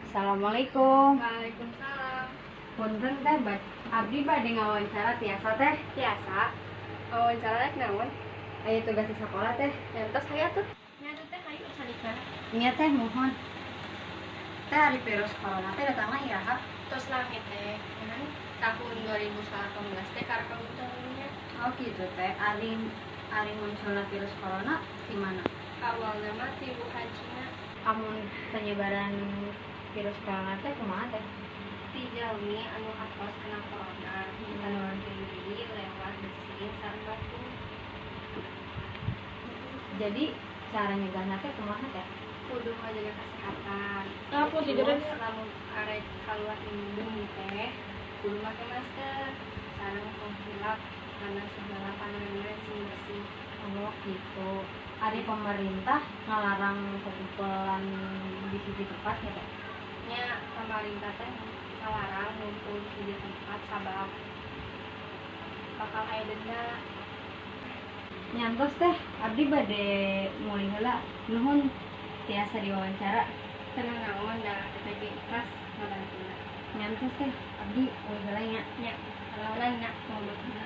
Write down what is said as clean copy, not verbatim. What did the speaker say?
Assalamualaikum. Waalaikumsalam. Punten Teh, abdi bade ngawancara, tiasa, Teh? Biasa. Wawancara rek naon? Aya tugas di sekolah, Teh. Nya tos, hayu tuh. Nya tuh, Teh, hayu salika. Nya Teh, muhun. Teh, ari virus corona teh datangna iraha? Tos lami, Teh. Kan tahun 2018 teh karek munculnya. Oh gitu, Teh. Ari ari munculna virus corona di mana? Awalnya mah di Wuhan, Cina. Amun penyebaran virus corona teh kumaha, Teh? Ti jalmi anu atos kena corona bisa nularkeun diri lewat bersin sareng batuk. Jadi cara nyegahna teh kumaha, Teh? Kudu ngajaga kesehatan. Apa tiduran? Terus lamun arek keluar indung teh kudu make masker sareng tong hilap karena segala panganan sing bersih. Oh gitu. Ari pemerintah ngalarang perkumpulan di hiji tempat ya, Teh? Nya, pemerintah teh ngalarang ngumpul di hiji tempat sabab bakal aya denda. Nya entos, Teh, abdi bade mulih heula. Nuhun tiasa diwawancara. Teu nanaon, da kita ge ikhlas ngabantuna. Nya entos, Teh, abdi mulih heula nya. Nya, nanaonan nya.